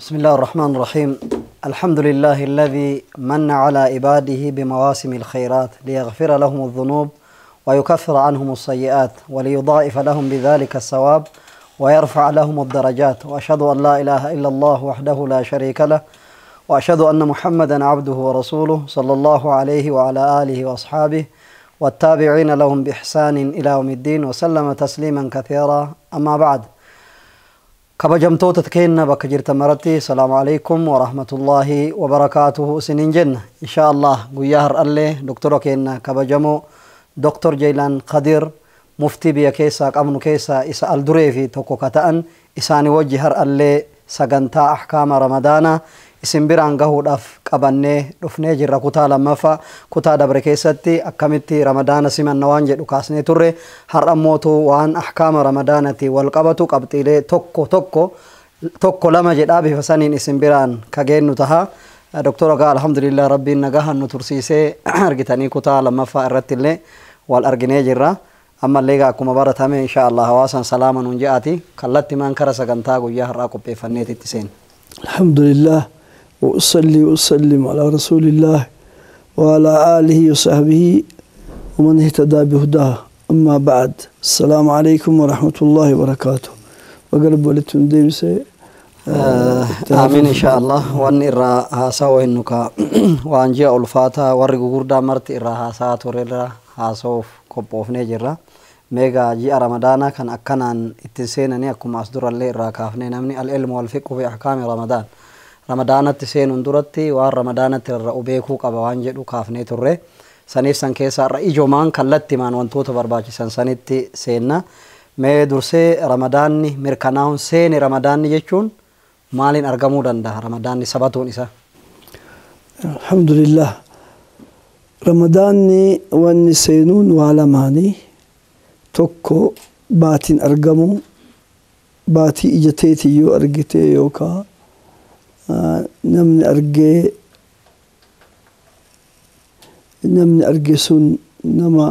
بسم الله الرحمن الرحيم. الحمد لله الذي من على عباده بمواسم الخيرات ليغفر لهم الذنوب ويكفر عنهم السيئات وليضاعف لهم بذلك الثواب ويرفع لهم الدرجات، وأشهد أن لا إله إلا الله وحده لا شريك له، وأشهد أن محمدا عبده ورسوله صلى الله عليه وعلى آله وأصحابه والتابعين لهم بإحسان إلى يوم الدين وسلم تسليما كثيرا. أما بعد، kabajamtoota keenya bakka jirtan maratti السلام عليكم ورحمة الله وبركاته isiniin jenna. إن شاء الله guyyaa har'allee doktora keenya kabajamoo Doktor Jeylaan Kadir, muftii biyya keessaa qabnu keessaa isa alduree fi tokko ka ta'an, isaanii wajji har'allee sagantaa ahkaama Ramadaanaa isin biraan gahuudhaaf qabannee dhufnee jirra. Kutaa lammaffaa, kutaa dabre keessatti akkamitti Ramadaana simanna waan jedhu kaasnee turre. Har'a mootu waan ahkaama Ramadaanati wal qabatu qabxiilee tokko tokko, tokko lama jedhaa bifa saniin isin biraan kageennu taha. Doktora gaa, alhamdulillah, rabbiin nagahan nu tursiisee argitanii kutaa lammaffaa irratti illee wal arginee jirra. Ammallee gaa akkuma baratame insha Allah hawaasan salaama nuun je'aati kallattimaan kara sagantaa guyyaa har'aa qopheeffanneetitti seena. الحمد لله وأصلي وأسلم على رسول الله وعلى آله وصحبه ومن اهتدى بهداه. أما بعد، السلام عليكم ورحمة الله وبركاته. وقرب ولتن ديبسي. Amiin, insha Allah. Wanni irraa haasawaa hinnu ka waan ji'a ulfaataa warri gugurdaa marti irraa haasaa ture irra haasawuuf qophoofnee jirra. Meegaa ji'a Ramadaanaa kan akkanaan ittiin seenanii akkuma as durallee irraa kaafnee namni العلم والفقه في أحكام رمضان, Ramadaanatti seenuun duratti waan Ramadaanatti rarra'u beekuu qaba waan jedhu kaafnee turre. Saniif san keessa irra ijomaan kallattimaan wantoota barbaachisan sanitti seenna. Mee dursee Ramadaanni mirkanaa'uun seene Ramadaanni jechuun maaliin argamuu danda'a, Ramadaanni sabatuun isaa? الحمد لله. Ramadaanni wanni seenuun waa lamaanii. Tokko baatiin argamu, baatii ija teetii yoo argite yookaan namni argee, namni arge sun nama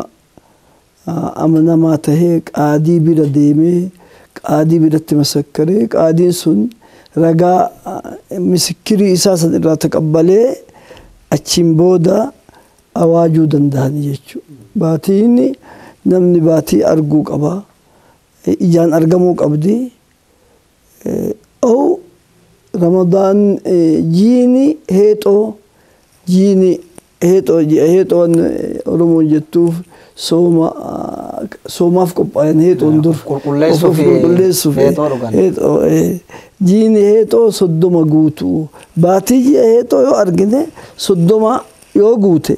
amanamaa tahee qaadii bira deemee qaadii biratti masakkaree qaadiin sun ragaa misikirii isaa san irraa taqabbalee achiin booda awaajuu danda'an jechuudha. Baatiin namni baatii arguu qaba. Ijaan argamuu qabdi. Aw Ramadaan jiini heexoo, jiini heexoo, ji'a heexoon Oromoon jettuuf sooma soomaaf qophaayan heexoon dur. Qulqulleessuuf. Qulqulleessuuf. Heexoo dhugan. Heexoo jiini heexoo 30 guutuu. Baatii ji'a heexoo yoo argine, 30 yoo guute,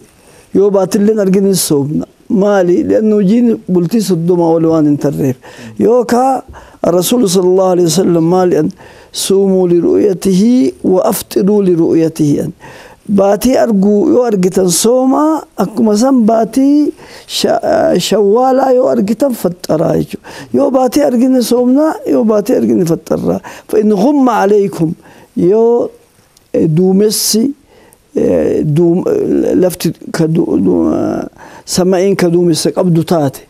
yoo baatilleen argine soomna. Maali? لأنه jiini bultii 30 ol waan hin tarreef. Yookaa الرسول صلى الله عليه وسلم maali أن صوموا لرؤيته وأفطروا لرؤيته. أن baatii arguu yoo argitan soomaa, akkuma san baatii shawwaalaa yoo argitan faxaraa jechuudha. Yoo baatii argine soomnaa, yoo baatii argine faxarraa. فإن غم عليكم, yoo duumessi lafti sama'iin ka duumessa qabdu taate,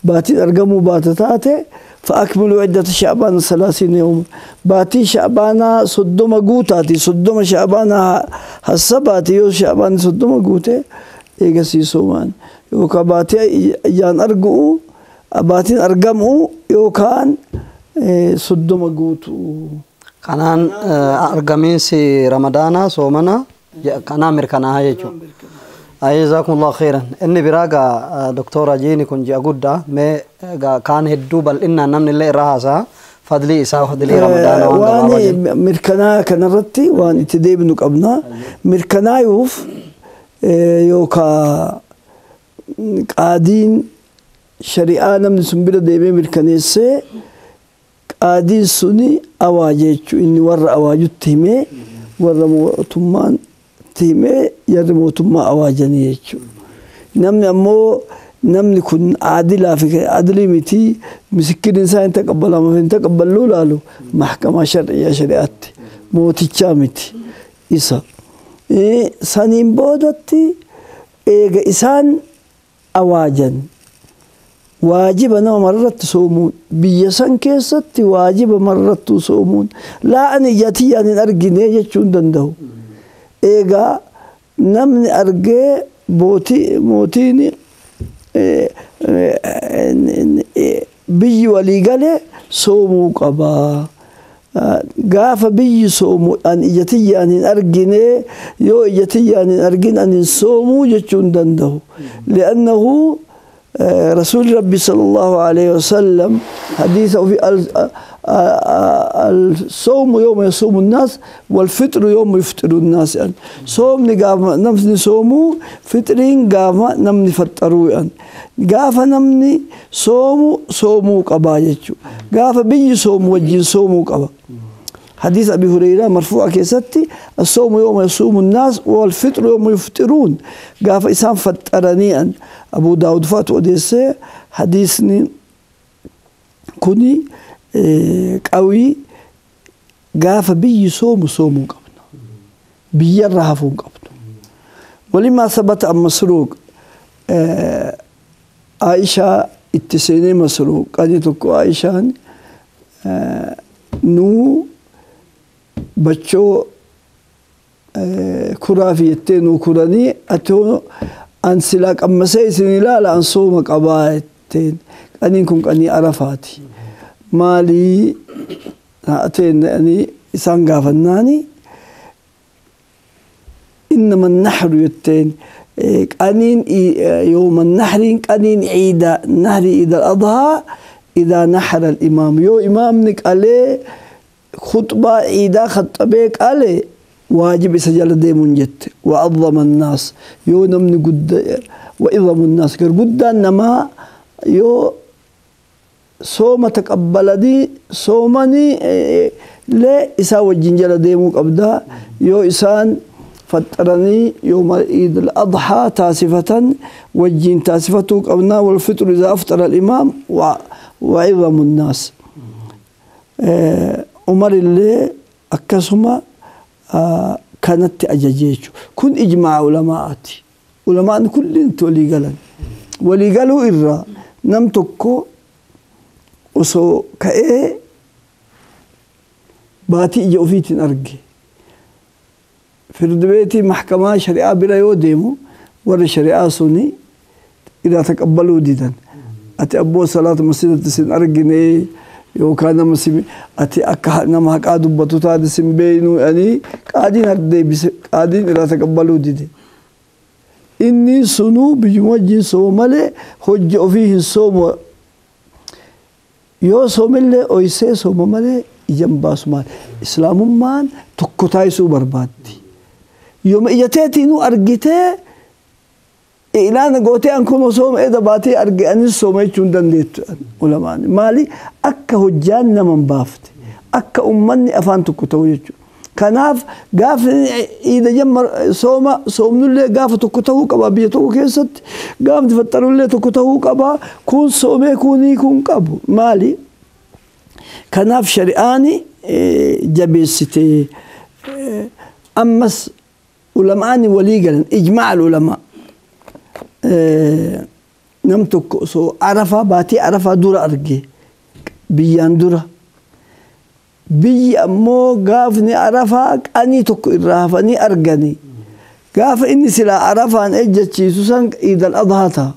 baatiin argamuu baate taate, فأكملوا عدة شعبان 30 يوم, baatii sha'baanaa 30 guutaati, 30 sha'baanaa hassabaati. Yoo sha'baan 30 guute eegasii soomaan, yookaan baatii ijaan argu'u, baatiin argamu yookaan 30 guutu. Kanaan argamiinsi Ramadaanaa soomana kanaan mirkanaa'a jechuudha. جزاكم الله خيرا. Inni biraa gaa doktora, jiini kun ji'a guddaa. Mee gaa kaan hedduu bal'inaan namni illee irraa haasa'a. Fadlii isaa, fadlii Ramadaanaa waan gabaabaa jedhu. Waan mirkanaa kanarratti waan itti deebinu qabna. Mirkanaayuuf yookaan qaadiin shari'aa namni sun bira deemee mirkaneessee qaadiin suni awaaja jechuudha. Inni warra awaajutti himee, warra mootummaan itti himee, jarri mootummaa awaajanii jechuudha. Namni ammoo namni kun aadilaa fi adilii miti, misikiriin isaa hin taqabbalamu hin taqabballuu laalu mahkamaa shar'iyyaa shari'aatti mootichaa miti isa. Saniin boodatti eega isaan awaajan Waajiba nama marratti soomuun biyya san keessatti waajiba marrattuu soomuun laa ani ija tiyyaan hin argine jechuu hin danda'u. Eegaa namni argee mootiin biyyi walii galee soomuu qabaa. Gaafa biyyi soomu an ija tiyyaan hin argine yoo ija tiyyaan hin argin an hin soomuu jechuu hin danda'u. Li'annahu رسول ربي صلى الله عليه وسلم حديثه في الصوم يوم يصوم الناس والفطر يوم يفطر الناس يعني صوم قام نمني صومو فطرين قام نمني فطروا يعني قاف نمني صومو صومو قبا قاف بي صوم وجي صومو قبا. حديث أبي هريرة مرفوع كيستي الصوم يوم يصوم الناس والفطر يوم يفطرون قاف إسان فطرني أبو داود فات وديسة حديثني كوني قوي قاف بي صوم صوم قبنا بي الرهفون قبنا. ولما ثبت أن مسروق عائشة اتسيني مسروق قالت عائشة نو bachoo kuraa fi jettee nuu kuranii atoo an silaa qammasee isin ilaala an sooma qabaa jetteen qaniin kun qanii arafaati. Maalii ateen ani isaan gaafannaani innama nahru jetteen qaniin yooma nahriin qaniin ciida nahri iida al-adhaa idaa nahara al-imaam yoo imaamni qalee خطبة إذا خطبة قال واجب سجل ديمون جت وعظم الناس يو نمني قد وعظم الناس قد نما يو صوم تقبل دي صومني لا إسا وجنجل ديمو قبدا يو إسان فترني يوم عيد الأضحى تاسفة وجين تاسفة قبنا والفطر إذا أفطر الإمام وعظم الناس. عمر اللي أكسهما كانت أجاجيشو كن إجماع علماءاتي علماء كل انت ولي قالن ولي قالوا إرى نمتكو وصو كأي باتي إجا أفيتين أرقي فرد بيتي محكمة شريعة بلا يوديمو ورى شريعة سوني إذا تقبلوا ديدا أتي أبو صلاة مسجد تسين أرقيني yoo kaan nama ati akka nama haqaa dubbatu taate sin beeynu ani qaadiin harka deebise qaadiin irraa taqabbaluu dide. Inni sunuu biyyuma wajjin sooma malee hojii ofii hin soomu. Yoo soomillee oysee sooma malee ija hin baasu maali. Islaamummaan tokko taasisuu barbaaddi. Yooma ija teetiinuu argitee ilaana gootee an kun sooma eda baatee arge anis sooma jechuu hin dandeettu ulamaan. Maali akka hojjaan nama hin baafte akka ummanni afaan tokko ta'u jechuudha. Kanaaf gaafa iida jammar sooma soomnullee gaafa tokko ta'uu qaba biyya tokko keessatti gaafni faxarullee tokko ta'uu qaba kun soomee kunii kun qabu maali. Kanaaf shari'aani jabeessitee ammas ulamaani walii galan ijmaa'a ulamaa. Nam tokko osoo arafaa baatii arafaa dura arge biyyaan dura biyyi ammoo gaafni arafaa qanii tokko irraa hafanii arganii gaafa inni silaa arafaan ejjachiisu san iidal adhaa ta'a.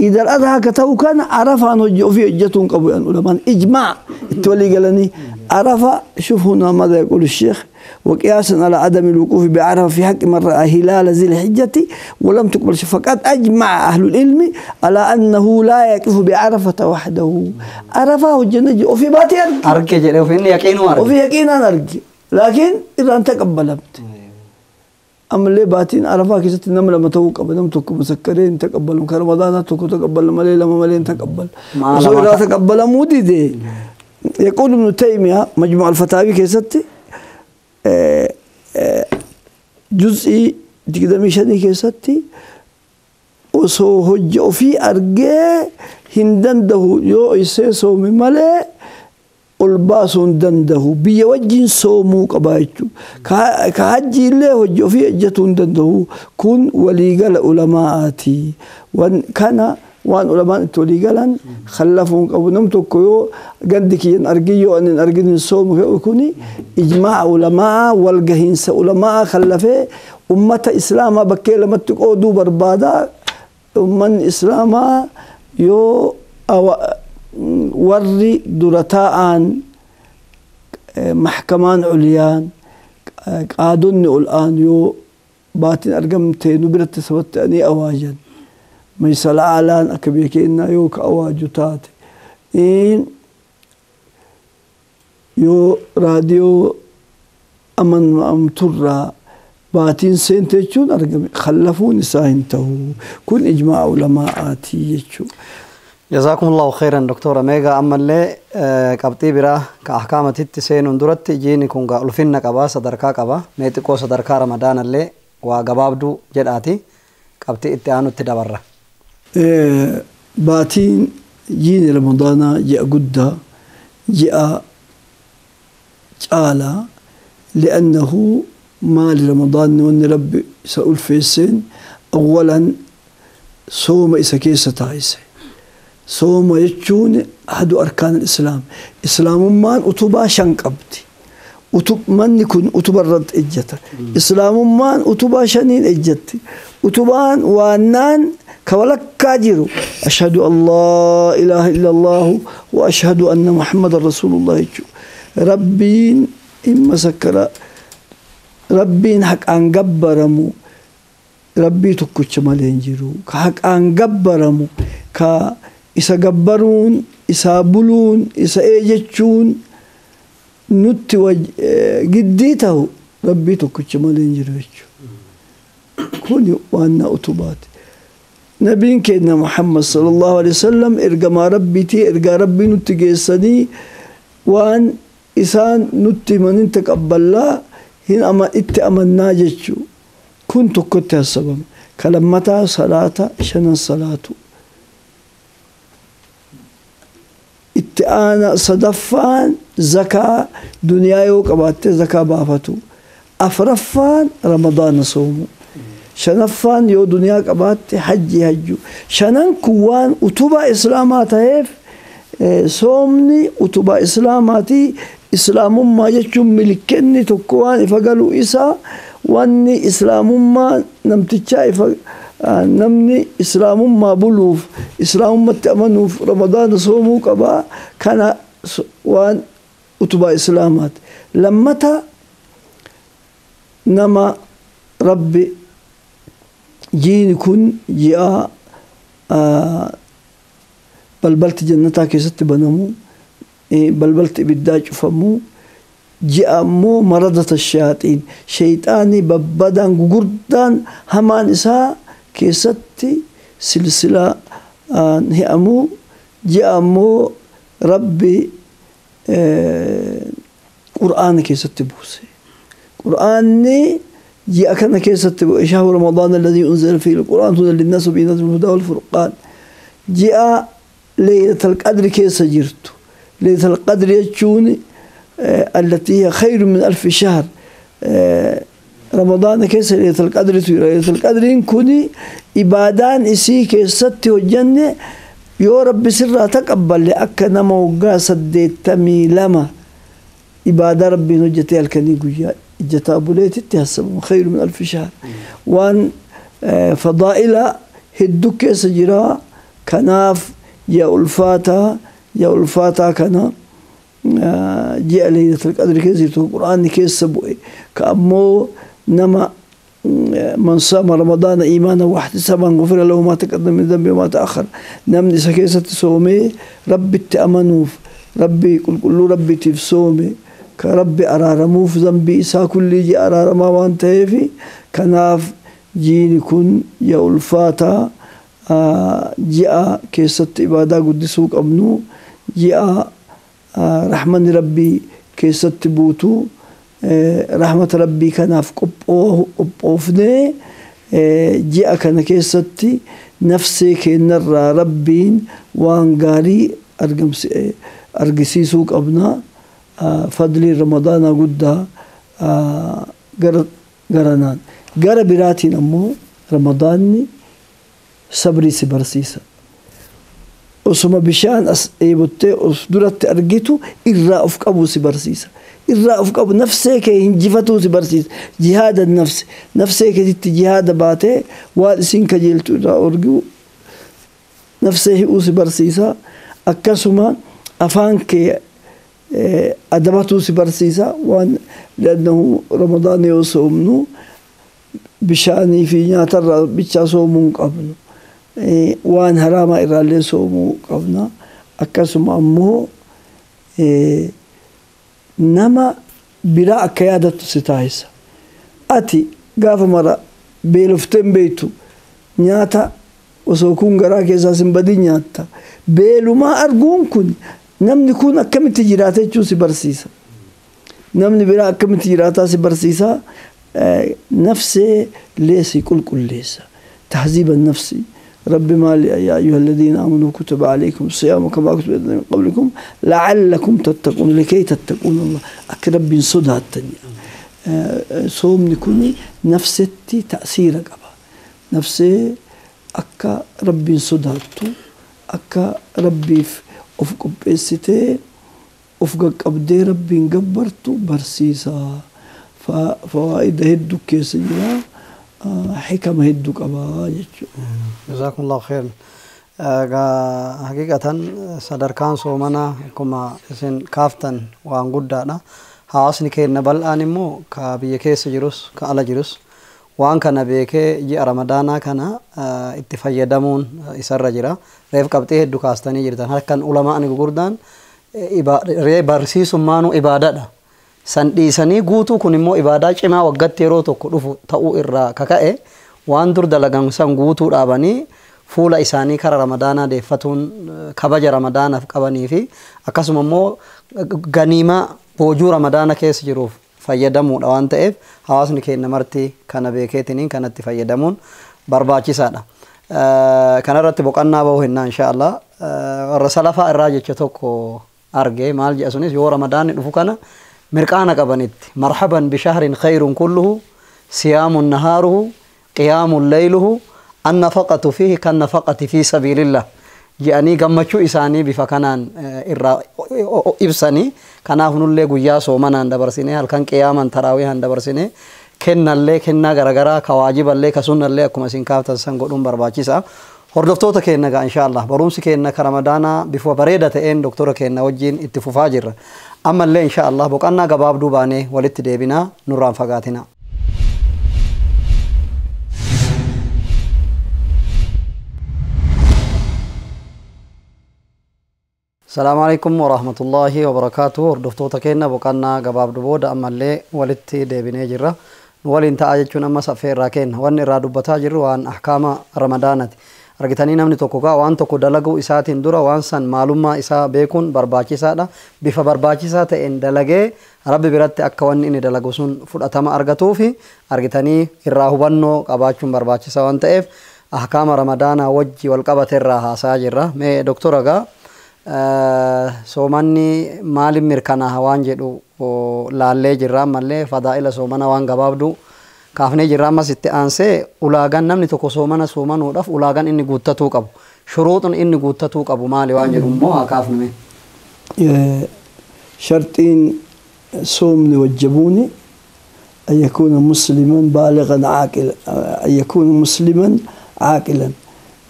Iidal adhaa ka ta'u kana arafaan hojii ofii hojjetuu hin qabu ulamaan ijmaa itti walii galanii arafa shuf hunaa mada yaqulu sheekh وقياسا على عدم الوقوف بعرفة في حق من رأى هلال ذي الحجة ولم تقبل فقد أجمع أهل العلم على أنه لا يقف بعرفة وحده. عرفة الجنة وفي باتي أرجع وفي يقين وفي يقين أرجع لكن إذا أنت تقبلت أما اللي باتين عرفة كيست نملة متوقع بدم تكون مسكرين تقبلوا كرمضان تكون تقبل مليلة مليل تقبل وإذا تقبل مودي دي. يقول ابن تيمية مجموع الفتاوي كيستي جزئي 25 keessatti osoo hojii ofii argee hin danda'u yoo isee soome malee ol baasuu hin danda'u biyya wajjin soomuu qaba jechuudha. Ka hajji illee hojii ofii hojjetuu hin danda'u kun waliigala ulamaati. Kana Waan ulamaan itti walii galan khallafuun qabu. Nam tokko yoo gandi kiyyan argin, yoo ani hin argin hin soomu, kuni ijmaa'a ulamaa, walgahiinsa ulamaa khallafee ummata islaamaa bakkee lamatti qooduu barbaada. Ummanni islaamaa yoo warri dura taa'aan maxkamaan culiyaan, qaadonni ol aan, yoo baatiin argamtee nu biratti sabatta'anii awaajan, maysala alaan akka biyya keenyaa yoo ka awaaju taate, yoo raadiyoo amanamturraa baatiin seente jechuun argame, khallafuun isaa hin ta'u. Kun ijmaa'a ulamaa'aatii jechuudha. جزاكم الله خيرا دكتور ميغا. أما اللي قبطي برا كأحكام تتسين درت جيني كونغا ألفين قبا صدركا قبا ميتكو صدركا رمضان اللي وقبابدو جداتي قبطي اتعانو تدبره. Baatiin jiini ramadaanaa ji'a guddaa, ji'a caalaa. Li'annahu maali ramadaanni wanni Rabbi isa ulfeesseen? Awwalan, sooma isa keessa taasise. Sooma jechuun ahadu arkaan islaam. Islaamummaan utubaa shan qabdi. Manni kun utuba irratti ejjata. Islaamummaan utubaa shaniin ejjatti. Utubaan waannaan ka walakkaa jiru ashhadu an laa ilaaha illa allahu wa ashhadu anna muhammadan rasuulullah jechuudha. Rabbiin himma sakkara, Rabbiin haqaan gabbaramu Rabbii tokkicha malee hin jiru. Ka haqaan gabbaramu, ka isa gabbaruun, isaa buluun, isa eejechuun nutti giddii ta'u Rabbii tokkicha malee hin jiru jechuudha. Kuni waan na utubaati. Nabiin keenya Muhammad sallallahu alaihi wasallam ergamaa Rabbiitii, ergaa Rabbii nutti geessanii, waan isaan nutti himanin taqabballaa hin ama itti amannaa jechuu. Kun tokkotti hassabama. Ka lammataa salaata shanan salaatu. Itti aana sadaffaan zakaa, duniyaa yoo qabaatte zakaa baafatu. Afraffaan ramadaana soomu. Shanaffaan yoo duniyaa qabaatte hajji hajju. Shanan kun waan utubaa islaamaa ta'eef, soomni utubaa islaamaati. Islaamummaa jechuun milkenni tokko waan ifa galu isaa, wanni islaamummaa namtichaa ifa, namni islaamummaa buluuf, islaamummatti amanuuf ramadaana soomuu qabaa. Kana waan utubaa islaamaati. Lammata, nama Rabbi jiini kun ji'a balbalti jannataa keessatti banamu, balbalti ibiddaa cufamu, ji'a ammoo maradata shayaaxiin, shayxaanii babbadaan gugurdaan hamaan isaa keessatti silsilaa hi'amu, ji'a ammoo Rabbi qur'aana keessatti buuse. Qur'aanni ji'a kana keessatti bu'e. شهر رمضان الذي أنزل فيه القرآن هدى للناس وبينات من الهدى والفرقان. Ji'a ليلة القدر keessa jirtu. ليلة القدر jechuun التي هي خير من ألف شهر. رمضان keessa ليلة القدر jira. ليلة القدر kuni ibaadaan isii keessatti hojjanne yoo Rabbi sirraa taqabballe akka nama waggaa 82 ibaadaa Rabbiin hojjetee halkanii guyyaa ijjataa buleetitti hasabamu. خير من ألف شهر. Waan fadaa'ila hedduu keessa jira. Kanaaf ji'a ulfaataa, ji'a ulfaataa kana, ji'a ليلة القدر keessa jirtu, qur'aanni keessa bu'e, ka ammoo nama من صام رمضان إيمانا واحتسابا غفر له ما تقدم من ذنبه وما تأخر. Namni isa keessatti soomee Rabbitti amanuuf, Rabbi qulqulluu Rabbiitiif soome, ka Rabbi araaramuuf, zambii isaa kullii ji'a araaramaa waan ta'eef, kanaaf jiini kun ji'a ulfaataa, ji'a keessatti ibaadaa guddisuu qabnu, ji'a rahmanni Rabbii keessatti buutu. Rahmata Rabbii kanaaf qophoofnee ji'a kana keessatti nafsee keenyarraa Rabbiin waan gaarii argisiisuu qabna. Fadliin ramadaanaa guddaa gara garanaan. Gara biraatiin ammoo ramadaanni sabrii si barsiisa. Osuma bishaan as dheebottee of duratti argitu irraa of qabu si barsiisa. Irraa of qabu nafsee kee hinjifatuu si barsiisa. Jihaada nafsi nafsee keetitti jihaada baatee waan isin kajeeltu irraa orguu nafsee hi'uu si barsiisa. Akkasuma afaan kee adabatuu si barsiisa. Waan li'annahu Ramadaan yoo soomnu bishaanii fi nyaatarraa bichaa soomuu hin qabnu. Waan haraamaa irraallee soomuu qabna. Akkasuma ammoo nama biraa akka yaadattu si taasisa. Ati gaafa mara beeloftee hin beektu nyaata osoo kun garaa keessaa sin badin nyaatta. Beelumaa arguun kun namni kun akkamitti jiraata jechuun si barsiisa. Namni biraa akkamitti jiraataa si barsiisa. Nafsee illee si qulqulleessa. Tahziiba nafsi. رب مالي يا أيها الذين آمنوا كتب عليكم الصيام كما كتب من قبلكم لعلكم تتقون لكي تتقون الله. أكرب بن صدى التنيا صوم نكوني نفستي تأثير قبا نفسي أكا ربي صداتو أكا ربي أفق بيستي أفق قبدي ربي نقبرتو برسيسا فوائد هدو كيسيرا حكم هدو قبا. جزاكم الله خير. حقيقة sadarkaan soomanaa akkuma isin kaaftan waan guddaadha. Hawaasni keenya bal'aan immoo ka biyya keessa jirus ka ala jirus waan kana beekee ji'a Ramadaanaa kana itti fayyadamuun isarra jira. Reef qabxee hedduu kaastanii jirtan. Harkan ulamaan gurguddaan barsiisummaanuu ibaadaadha. San dhiisanii guutuu kun immoo ibaadaa cimaa waggaatti yeroo tokko dhufu ta'uu irraa kaka'e waan dur dalagan san guutuu dhaabanii fuula isaanii kara Ramadaanaa deeffatuun kabaja Ramadaanaaf qabanii fi akkasuma immoo ganiima boojuu Ramadaana keessa jiruuf fayyadamuudha waan ta'eef hawaasni keenya marti kana beekeetiniin kanatti fayyadamuun barbaachisaadha. Kanarratti boqonnaa bahu hinnaa inshaallah. Warra salafaa irraa jecha tokko arge maal jedha sunis yoo Ramadaanni dhufu kana mirqaana qabanitti marhaban bishahrin khayrun kulluhu siyaamun nahaaruhu qiyaamun layluhu annafaqatu fiihi kan nafaqati fi sabiilillah jedhanii gammachuu isaanii bifa kanaan irraa ibsanii kanaaf nullee guyyaa soomanaan dabarsinee halkan qiyaaman taraawihaan dabarsinee kennallee kennaa garagaraa ka waajiballee ka sunnallee akkuma isin kaaftan san godhuun barbaachisa. Hordoftoota keenya gaa inshaallah barumsi keenya ka Ramadaanaa bifa bareeda ta'een doktora keenya wajjin itti fufaa jirra. Ammallee inshaallah boqonnaa gabaabduu baanee walitti deebinaa nurraan fagaatina. السلام عليكم ورحمة الله وبركاته. Hordoftoota keenya boqonnaa gabaabduu booda ammallee walitti deebinee jirra. Waliin ta'aa jechuun amma saffee irraa kenna. Wanni irraa dubbataa jirru waan ahkaama Ramadaanaati. Argitanii namni tokko gaa waan tokko dalaguu isaatiin dura waan san maalummaa isaa beekuun barbaachisaadha. Bifa barbaachisaa ta'een dalagee Rabbi biratti akka wanni inni dalagu sun fudhatama argatuu fi argitanii irraa hubannoo qabaachuun barbaachisaa waan ta'eef ahkaama Ramadaanaa wajji wal qabate irraa haasaa jirra. Mee doktora gaa soomanni maaliin mirkanaa'a waan jedhu laallee jirra. Ammallee fadaa'ila soomana waan gabaabduu kaafnee jirra. Ammas itti aansee ulaagaan namni tokko soomana soomanuudhaaf ulaagaan inni guuttatuu qabu shuruuxun inni guuttatuu qabu maali waan jedhu immoo haa kaafnume. Sharxiin soomni wajjabuuni an yakuuna musliman baaligan caaqilan an yakuuna musliman caaqilan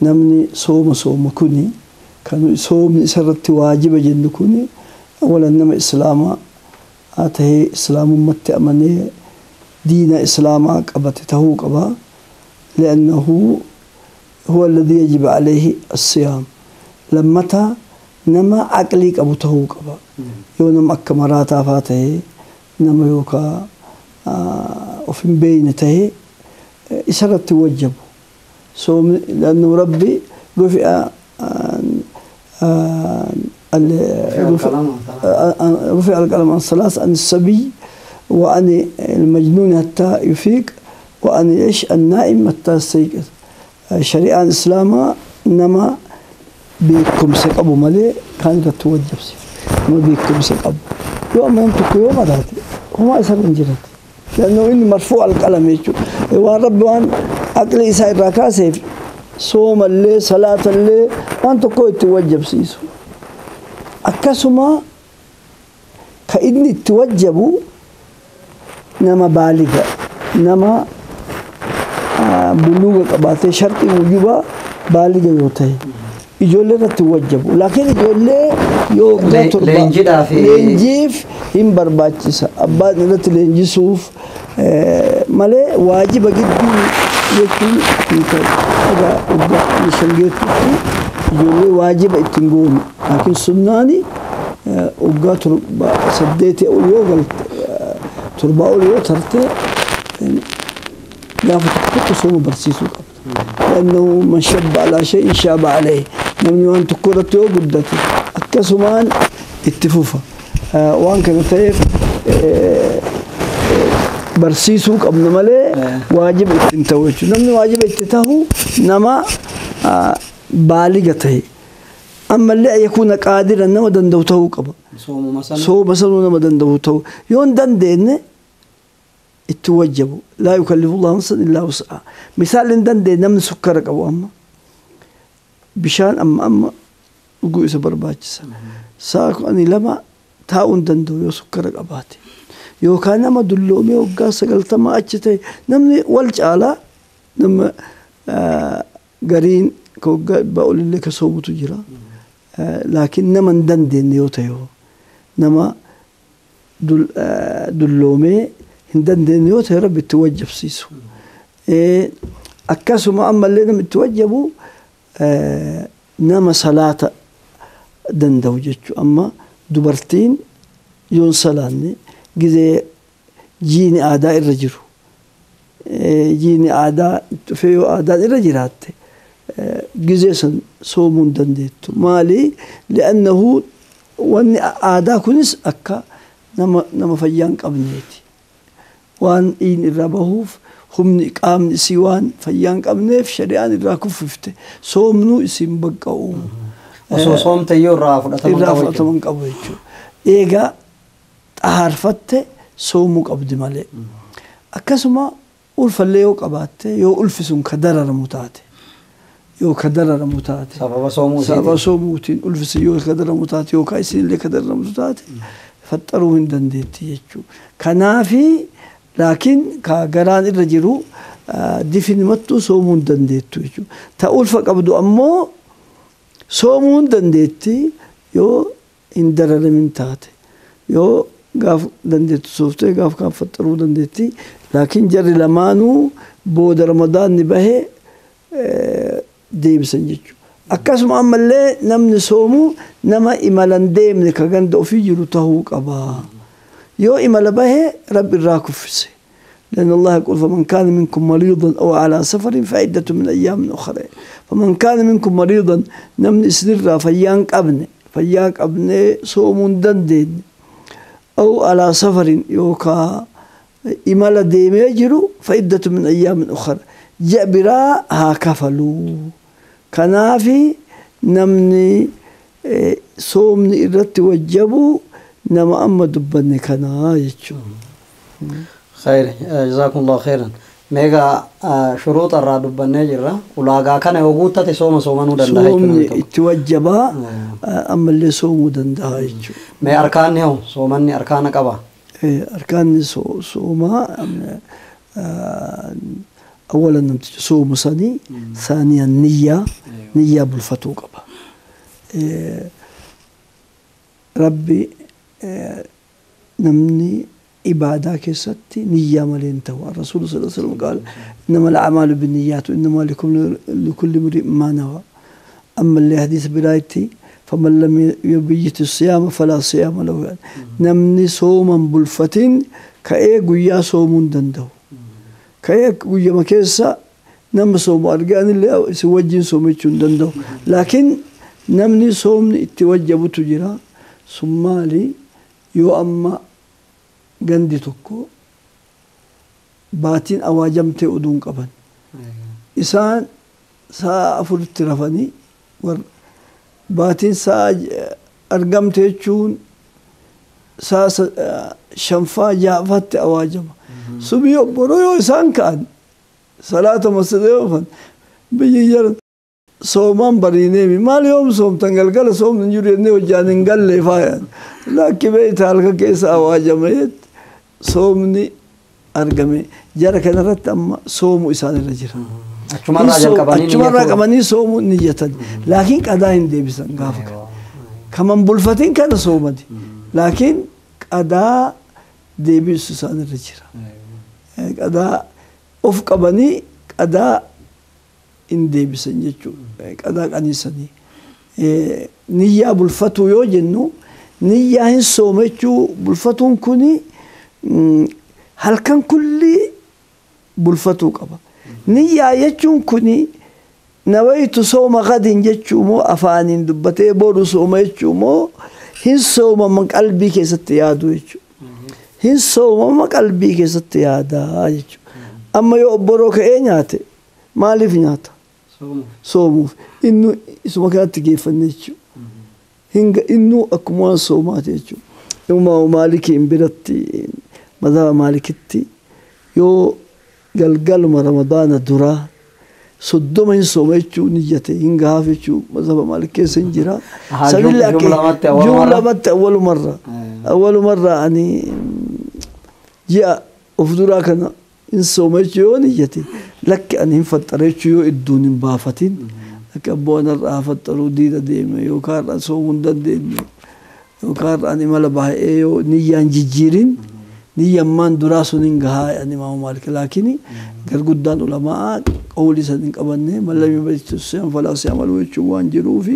namni sooma sooma kuni kan soomni isarratti waajiba jennu kuni awalan nama islaamaa haa tahee islaamummatti amanee دين إسلام قبته قبا لأنه هو الذي يجب عليه الصيام. لما نما عقلي قبته قبا يونم أكمراتا فاته نما يوكا وفي بينته إسرت توجب صوم لأنه ربي رفع رفع القلم عن الصلاة عن الصبي وعن المجنون حتى يفيق وعن إيش النائم حتى يستيقظ. شريعة الإسلام نما بكم سقبوا مالي كانت توجب سيف ما بكم سقب يوم ما يمتك يوم هذا هو ما يصير انجلت لأنه إني مرفوع القلم يجو ورب وان عقلي يسير راكا سيف Soomallee salaatallee waan tokko itti wajjabsiisu. Akkasuma ka inni itti wajjabu nama baaliga, nama buluuga qabaatee sharxii wujubaa baaliga yoo ta'e ijoollee irratti wajjabu. Laakiin ijoollee yoo waggaa 7 leenjiif hin barbaachisa. Abbaan irratti leenjisuuf malee waajiba gidduu jechuun hin ta'u. Egaa waggaa 5 geettutti ijoollee waajiba ittiin goonu. Laakiin sunnaani waggaa 7 8 ol yoo galte 7 ol yoo tarte gaafa tokko sooma barsiisuu qabda. لأنه من شب على شيء شاب عليه. namni waan tokko irratti yoo guddate akkasumaan itti fufa. Waan kana ta'eef barsiisuu qabna malee waajiba itti hin ta'u jechuudha. Namni waajiba itti ta'u nama baaliga ta'e. Ammallee yakuuna qaadiran nama danda'u ta'uu qaba. Sooma sanuu nama danda'u ta'u. Yoo hin dandeenye itti wajjabu. Laa yukallifu Allahu nafsan illaa wus'ahaa. Misaal hin dandeenye namni sukkara qabu amma bishaan amma dhuguu isa barbaachisa. Sa'a 12 taa'uu hin danda'u yoo sukkara qabaate. Yookaan nama dulloomee waggaa 90 achi ta'e namni wal caalaa nama gariin ka waggaa 100 olillee ka soomutu jira. Laakiin nama hin dandeenye yoo ta'e nama dulloomee hin dandeenye yoo ta'e Rabbi itti wajjabsiisu. Akkasuma ammallee namni itti wajjabu nama salaata danda'u jechuudha. Amma dubartiin yoo hin salaanne gizee jiini aadaa irra jiru. Jiini aadaa dhufee yoo aadaan irra jiraatte gizee san soomuu hin dandeettu. Maali? Li'annahu wanni aadaa kunis akka nama fayyaa hin qabneeti. Waan dhiin irraa bahuuf humni qaamni isii waan fayyaa hin qabneef shari'aan irraa kuffifte. Soomnuu isiin baqqa'u. Osoo soomte iyyuu irraa fudhatama hin qabu jechuudha. Eegaa xaharfatte soomuu qabdi malee. Akkasuma ulfallee yoo qabaatte yoo ulfi sun ka dararamu taate. Yoo ka dararamu taate. Sababa soomuutiin ulfisi yoo ka dararamu taate yookaan isinillee ka dararamtu taate faxaruu hin dandeetti jechuudha. Kanaafi laakiin ka garaan irra jiru difinmattuu soomuu hin dandeettu jechuudha. Ta ulfa qabdu ammoo soomuu hin dandeetti yoo hin dararamin taate. Yoo gaaf dandeettu sooftee gaaf kaan faxaruu dandeetti. Laakiin jarri lamaanuu booda Ramadaanni bahee deebisan jechuudha. Akkasuma ammallee namni soomu nama imala hin deemne ka ganda ofii jiru ta'uu qaba. Yoo imala bahee Rabbi irraa kuffise. لأن الله يقول فمن كان منكم مريضا أو على سفر فعدة من أيام أخرى. فمن كان منكم مريضا نمن إسنرا فيانك أبني فيانك أبني صوم دندين أو على سفر يوكا إمالة ديم يجرو فعدة من أيام أخرى جبرا هاكفلو. كنافي نمني صومني إرت وجبو نما أما دبني كنا يجو. خير جزاكم الله خيرا. ميغا شروط الرا دبني جرا ولاغا كان وغوتة صوم صومنو دنده صومني اتوجبا أما اللي صومو دنده يجو. مي أركان هو صومني أركان قبا. أركان صوما أولا صوم سني، ثانيا نية نية بالفتو قبا. ربي نمني عبادة كستي نية مالين توا. الرسول صلى الله عليه وسلم قال إنما الأعمال بالنيات وإنما لكل امرئ ما نوى. أما اللي حديث برايتي فمن لم يبيت الصيام فلا صيام له. نمني صوما بالفتين كأي قويا صوم دندو كأي قويا ما كيسا نم صوم أرجان اللي سوجين صوميتشون دندو. لكن نمني صوم اتوجب تجرا صمالي يو أما gandi tokko baatiin awaajamtee oduun qaban. Isaan sa'a 4tti rafanii baatiin sa'a argamte jechuun sa'a 5 6ffaatti awaajama. Subii obboroo yoo isaan ka'an salaata masjida yoo dhufan biyyi jaran Soomaan bariineemi maal yoom soomtan galgala soomni jiru jennee hojjaan hin galle faayan lakki beeyta halkan keessa awaajameet soomni argame jara kanarratti amma soomu isaan irra jira. Achumarraa qabanii soomuu niyyatan laakiin qadaa hin deebisan gaafa kana. Kaman bulfatin kana soomani laakiin qadaa deebisu isaan irra jira. Qadaa of qabanii qadaa hin deebisan jechuudha. Qadaa qaniisanii. Niyyaa bulfatuu yoo jennu niyyaa hin sooma jechuu bulfatuun kuni halkan kulli bulfatuu qaba. Niyyaa jechuun kuni nawaytu sooma gadin jechuu moo afaaniin dubbatee boru sooma jechuu moo hin soomama qalbii keessatti yaadu jechuudha. Hin soomama qalbii keessatti yaadaa jechuudha. Amma yoo obboroo ka'ee nyaate maaliif nyaata? Soomuuf. Inni isuma kanatti geeffanne jechuudha. Inni akkuma waan soomaati jechuudha. Imaamu Maalikiin biratti madhaba Maalikitti yoo galgaluma Ramadaana duraa 30 hin sooma jechuu niyyate hin gahaaf jechuu madhaba Maalik keessa hin jira. Sanillee akka jumlamatti awwalumarra awwalumarra ani ji'a of duraa kana hin sooma jechuu yoo niyyate lakki ani hin faxxara jechuu yoo idduun hin baafatin akka abboon har'aa faxxaruu diida deeme yookaan har'a soomuu hin dandeenye yookaan har'a imala baay'ee yoo niyyaan jijjiirin niyyammaan duraa sun hin gahaa ani Imaamu Maalik laakiin garguddaan ulamaa qawlii san hin qabanne mallamii bachisuun falaa si'amalu jechuun waan jiruufi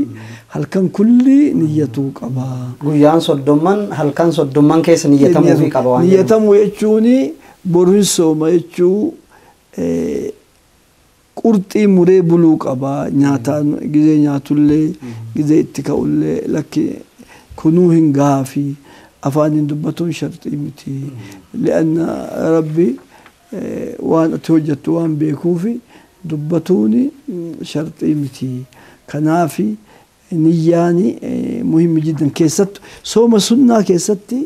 halkan kulli niyyatuu qaba. Guyyaan 30 halkan 30 keessa niyyatamuu qaba waan niyyatamuu jechuun boru hin sooma jechuu qurxii muree buluu qaba nyaataan gizee nyaatullee gizee itti ka'ullee lakki kunuu hin gahaafi afaaniin dubbatuun sharxii miti. Li'anna rabbi waan ati hojjettu waan beekuufi dubbatuun sharxii miti. Kanaafi niyyaan muhimmi jiddan keessattu sooma sunnaa keessatti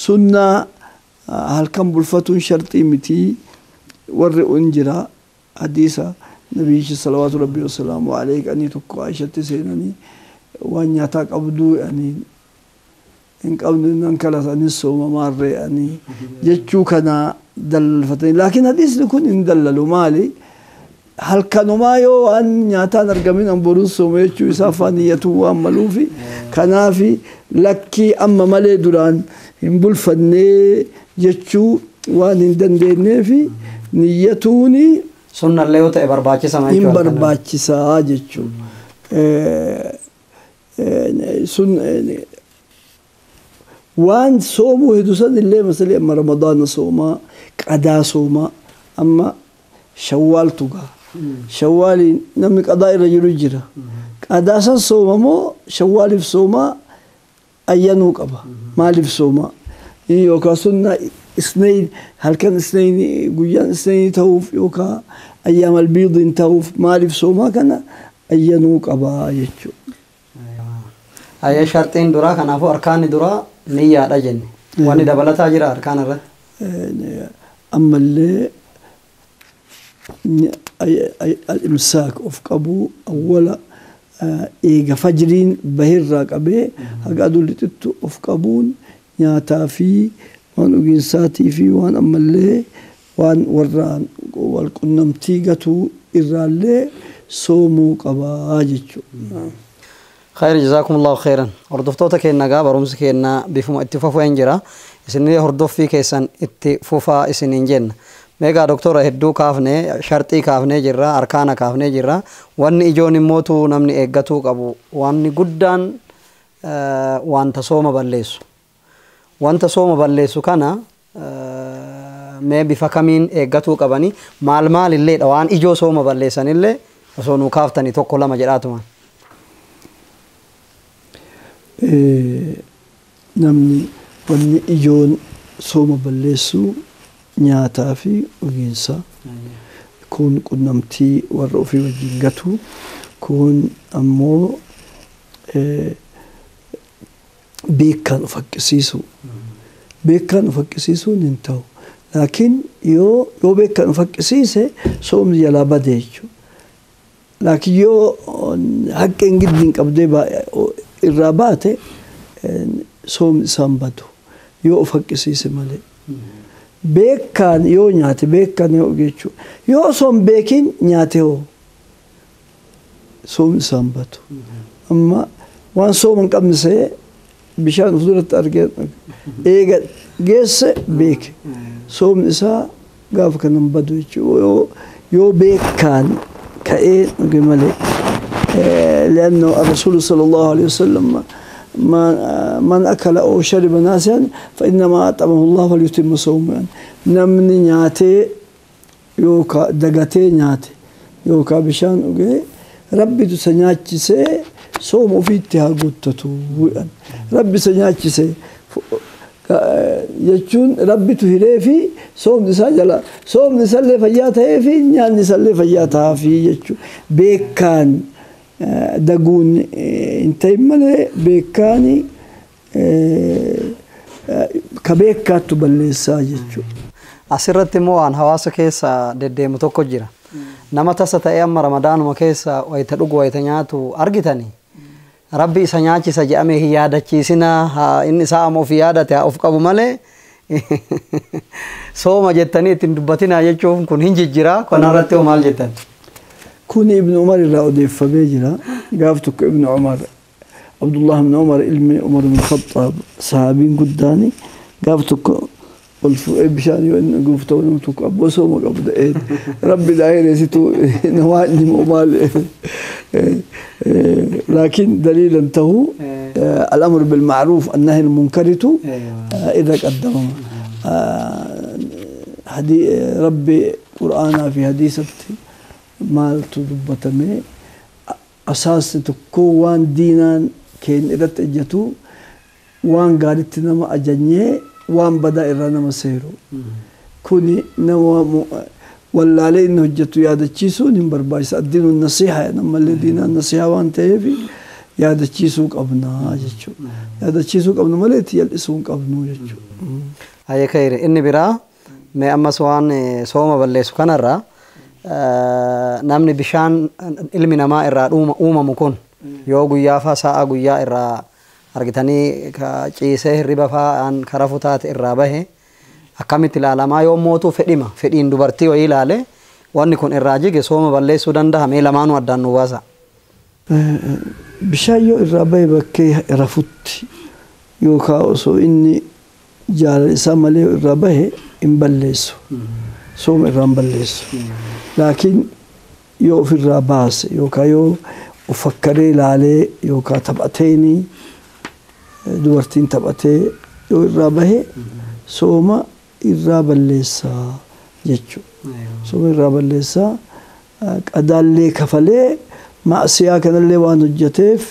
sunnaa halkan bulfatuun sharxii miti warri un jira hadiisa nabiyyichi salawaatu rabbii wasalaamu alayhi ani tokko Aishatti seenanii waan nyaataa qabduu ani hin qabnu nan kalas anis sooma maarree ani jechuu kana dallalfatanii laakiin hadiisni kun hin dallalu maali halkanumaa yoo waan nyaataan argamin an boruun sooma jechuu isaa afaan niyyatuu waan maluufi kanaafi lakkii amma malee duraan hin bulfannee jechuu waan hin dandeenyeefi niyyatuuni sunnallee yoo ta'e barbaachisa hin barbaachisaa jechuu. Sun waan soomuu hedduu san illee masalee amma Ramadaana soomaa qadaa soomaa amma shawwaaltu gaha. Shawwaaliin namni qadaa irra jiru jira. Qadaa san sooma moo shawwaaliif soomaa ayyanuu qaba. Maaliif soomaa? Yookaan sunna isnayn halkan isnayn guyyaan isnayn ta'uuf yookaan ayyaam albiidiin ta'uuf maaliif soomaa kana ayyanuu qaba jechuudha. Ayya sharxiin duraa kanaafuu arkaanni duraa niyyaadha jenne. Wanni dabalataa jira arkaan irratti. Ammallee al-imsaak of qabuu awwala eega fajriin bahirraa qabee haga aduun lixittu of qabuun nyaataa fi waan dhugiinsaatii fi waan ammallee waan warraan wal qunnamtii gatuu irraallee soomuu qabaa jechuudha. خير جزاكم الله خيرا. هردفتوتا كينا غا برمس كينا بفما اتفافو انجرا اسني هردف في كيسان اتفوفا اسنين جن ميغا دكتور هدو كافني شرطي كافني جرا اركانا كافني جرا واني اجوني موتو نمني ايغتو قبو واني قدان وانت صوم بليسو وانت صوم بليسو كان مي بفكمين ايغتو قبني مال مال اللي وان اجو صوم بليسان اللي osoo kaaftanii tokko lama jedhaatuma. Namni wanni ijoon sooma balleessu nyaataa fi dhugiinsa kun qunnamtii warra ofii wajjin gatu kun ammoo beekaan of haqqisiisu. Beekaan of haqqisiisuun hin ta'u. Laakiin yoo beekaan of haqqisiise soomni jalaa bade jechuudha. Laakiin yoo haqqeen giddiin qabdee irraa baate soomni isaan badu yoo of haqqisiise malee. Beekaan yoo nyaate beekaan yoo jechuudha. Yoo osoo hin beekin nyaate hoo soomni isaan badu. Amma waan sooma hin qabne sa'ee bishaan of duratti argee eega geesse beeke. Soomni isaa gaafa kana hin badu jechuudha. Yoo beekaan ka'ee dhuge malee. لأنه الرسول صلى الله عليه وسلم من أكل أو شرب ناسيا فإنما أطعمه الله فليتم صومه. نمني نياتي يوكا دغتي نياتي يوكا بشان أوكي ربي تسنياتشي صوم في اتها قطتو ربي سنياتشي jechuun rabbitu hiree fi soomni isaa jala soomni isallee fayyaa ta'ee fi nyaanni isallee fayyaa ta'aafi jechuudha. Beekaan daguun hin ta'in malee beekaan ka beekaattu balleessaa jechuudha. Asirratti immoo waan hawaasa keessa deddeemu tokko jira. Nama tasa ta'ee amma ramadaanuma keessa wayita dhugu wayita nyaatu argitanii. Rabbi isa nyaachisa jedhamee hin yaadachiisinaa inni isaa amma ofii yaadate haa of qabu malee sooma jettanii ittiin dubbatinaa jechuun kun hin jijjiraa. Kanarratti hoo maal jettan? Kun Ibn Umar irraa odeeffamee jira. Gaaf tokko Ibn Umar Abdullah ibn Umar ilmi Umar ibn Khattaab sahaabiin guddaani gaaf tokko ol fuudhee bishaan yoo inni dhuguuf ta'u nama tokko abboo sooma qabda rabbi daayireesitu namaa inni moo maal لكن دليلا تهو الأمر بالمعروف النهي المنكر إذا قدمه ربي قرآن في حديثتي مال تدبتمي أساس تكو وان دينان كين إذا تجتو وان قالت نما أجنيه وان بدأ إرانا مسيرو كوني نما ولا عليه إنه جتو يا دتشيسو نمبر بايس الدين النصيحة نما اللي دينا النصيحة وان تهفي يا دتشيسو قبنا جتشو يا دتشيسو قبنا مليت يلسون قبنا جتشو. هاي خير إني برا ما أما سوان سوما بلسو كان الرا namni bishaan ilmi namaa irraa uumamu kun yoo guyyaa faa sa'a guyyaa irraa argitanii ciisee hirriba faa kara futaate irraa bahe akkamitti ilaalamaa yoo mootuu fedhima fedhiin dubartii wayii ilaale wanni kun irraa jige sooma balleessuu danda'a mee lamaanuu addaan nu baasa. Bishaan yoo irraa bahe bakkee rafutti yookaan osoo inni jaalala isaa malee irraa bahe hin balleessu. Sooma irraa hin balleessu. Laakiin yoo ofirraa baase yookaan yoo of fakkaree ilaalee yookaan taphateeni dubartiin taphatee yoo irraa bahe sooma irraa balleessaa jechuudha. Sooma irraa balleessaa qadaallee kafalee maasiyaa kanallee waan hojjeteef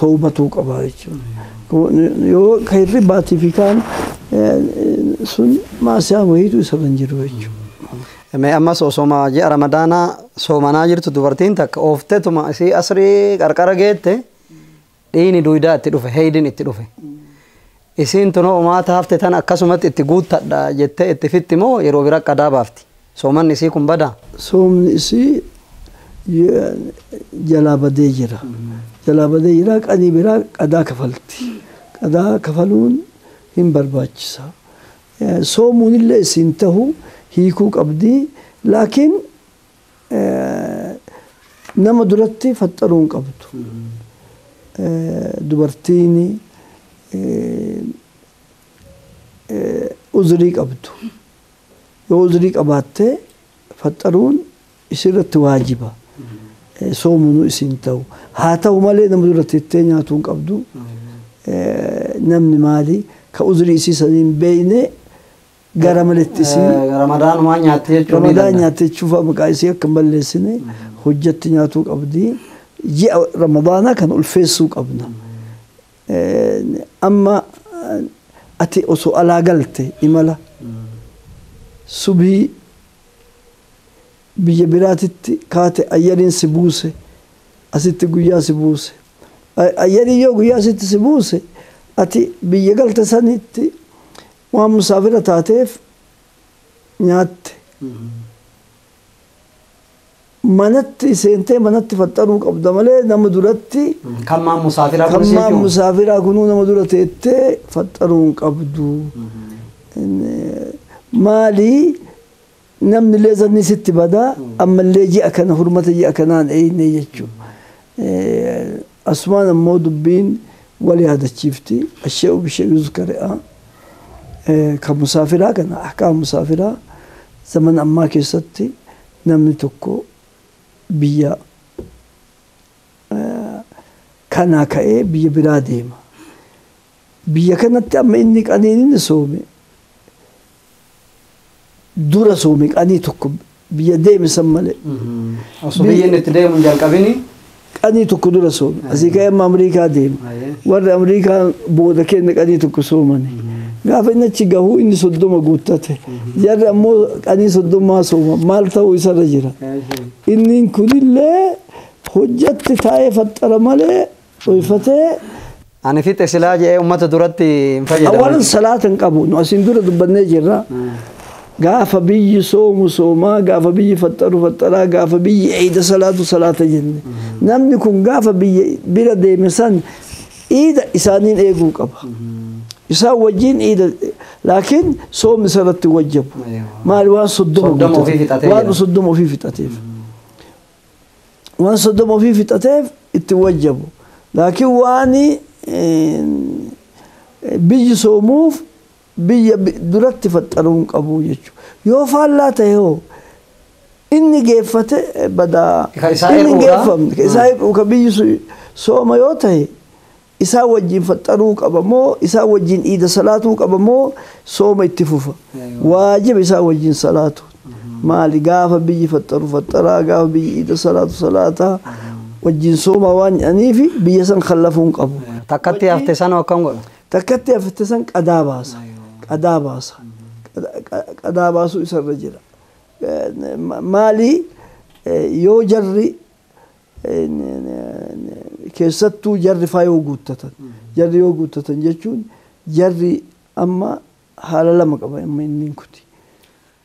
toobatuu qaba jechuudha. Yoo ka hirribaatii fi kaan sun maasiyaa wayiitu isarra hin jiru jechuudha. Mee ammas osoma ji'a ramadaanaa soomanaa jirtu dubartiin takka ooftetuma isii asrii qarqara geette dhiini duydaa itti dhufe heydin itti dhufe. Isiin tunoo umaata hafte tan akkasumatti itti guuttadha jettee itti fitti moo yeroo bira qadaa baafti? Soomanni isii kun badaa? Soomni isii jalaa badee jira. Jalaa badee jira qanii biraa qadaa kafalti. Qadaa kafaluun hin barbaachisa. Soomuun illee isiin tahu hiikuu qabdi. Laakiin nama duratti faxxaruu hin qabdu. Dubartiin uzrii qabdu. Yoo uzrii qabaatte faxxaruun isirratti waajiba. Soomuun isiin ta'u. Haa ta'u malee nama duratti ittee nyaatuu hin qabdu. Namni maali ka uzrii isii sanii hin beekne gara maletti isii Ramadaanumaa nyaatte jechuun ni Ramadaan danda'a. nyaatte jechuuf maqaa isii akka hin balleessine hojjatti nyaatuu qabdi. Ji'a Ramadaanaa kan ulfeessuu qabna. Amma ati osoo alaa galte imala subii biyya biraatitti kaate ayyariin si buuse asitti guyyaa si buuse. Ayyariin yoo guyyaa asitti si buuse ati biyya galte sanitti waan musaafira taateef nyaatte. Manatti seentee manatti faxaruu qabda malee nama duratti Kan maan musaafiraa kunis kan maan jechuun. Musaafiraa kunuu nama dura teettee faxaruu hin qabdu. Maali namni illee zanni sitti badaa ammallee ji'a kana hurmata ji'a kanaan eeyne jechuudha. Asumaan ammoo dubbiin wal yaadachiifti. Ashee bishee yuzkari'a. Kan musaafiraa kana ahkaam musaafiraa zaman ammaa keessatti namni tokko biyya kanaa ka'ee biyya biraa deema. Biyya kanatti amma inni qaniin inni soome dura soome qanii tokko biyya deeme san malee. Osoo biyyi inni itti deemu hin jalqabini. Qanii tokko dura soome. Asii ka'ee amma Amriikaa deema. Warri Amriikaa booda keenya qanii tokko soomani. Gaafa inni achi gahu inni 30 guuttate. Jarri ammoo qanii 30 sooma. Maal ta'uu isarra jira? Inni kunillee hojjatti taa'ee faxara malee dhoyfatee Ani fixe silaa jedhee uummata duratti hin fayyadamu. Awalan salaata hin qabu. Nu asiin dura dubbannee jirra. Gaafa biyyi soomu soomaa, gaafa biyyi faxaru faxaraa, gaafa biyyi iida salaatu salaata jenne. Namni kun gaafa biyya bira deeme san iida isaaniin eeguu qaba. Isaan wajjin iida laakiin soomni isarratti wajjabu. Maali waan 30 30 ofii fixatee waan jira. 30 ofii fixateef. Waan 30 ofii fixateef itti wajjabu. Laakiin waan biyyi soomuuf biyya duratti faxaruu hin qabu jechuudha. Yoo faallaa ta'e hoo inni geeffate badaa Ka isaa inni hir'uudha? Geeffamne ka isaa hir'uu ka biyyi sooma yoo ta'e isaa wajjin faxaruu qaba moo isaa wajjin iida salaatuu qaba moo sooma itti fufa? Waajiba isaa wajjin salaatu. Maali gaafa biyyi faxaru faxaraa gaafa biyyi iida salaatu salaataa wajjin sooma waan jedhaniifi biyya san kallafuu hin qabu. Takkatti hafte sana akkam godha? Takkatti hafte san qadaa baasa. Qadaa baasa. Qadaa baasuu isarra jira. Maali yoo jarri keessattuu jarri faa yoo guuttatan. Jarri yoo guuttatan jechuun jarri amma haala lama qaba amma inni kuti.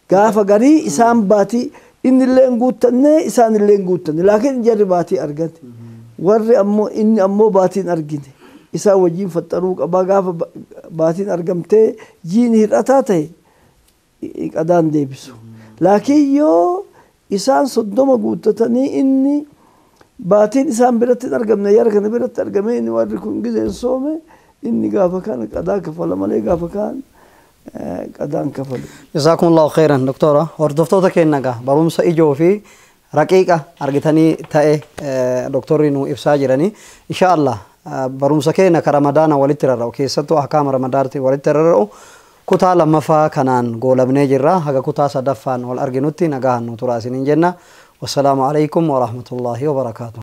Gaafa garii isaan baatii inni illee hin guuttanne isaan illee hin guuttanne laakiin jarri baatii argate. Warri ammoo inni ammoo baatiin argine. Isaan wajjin faxaruu qabaa gaafa baatiin argamtee jiini hir'ataa ta'e qadaan deebisu. Laakiin yoo isaan 30 guuttatanii inni baatiin isaan biratti hin argamne yara kana biratti argame inni warri kun gizeen soome inni gaafa kana qadaa kafala malee gaafa kaan qadaan kafalu. Jazakumullahu khairan doktora. Hordoftoota keenya egaa barumsa ijoo fi raqiiqa argitanii ta'e doktorri nu ibsaa jiranii. Insha Allah barumsa keenya ka Ramadaana walitti rarra'u keessattuu ahkaama Ramadaanatti walitti rarra'u kutaa lammaffaa kanaan goolabnee jirra. Haga kutaa sadaffaan wal arginutti nagaan nu turaa isiniin jenna. Wassalaamu alaikum wa rahmatullahi wa barakaatuh.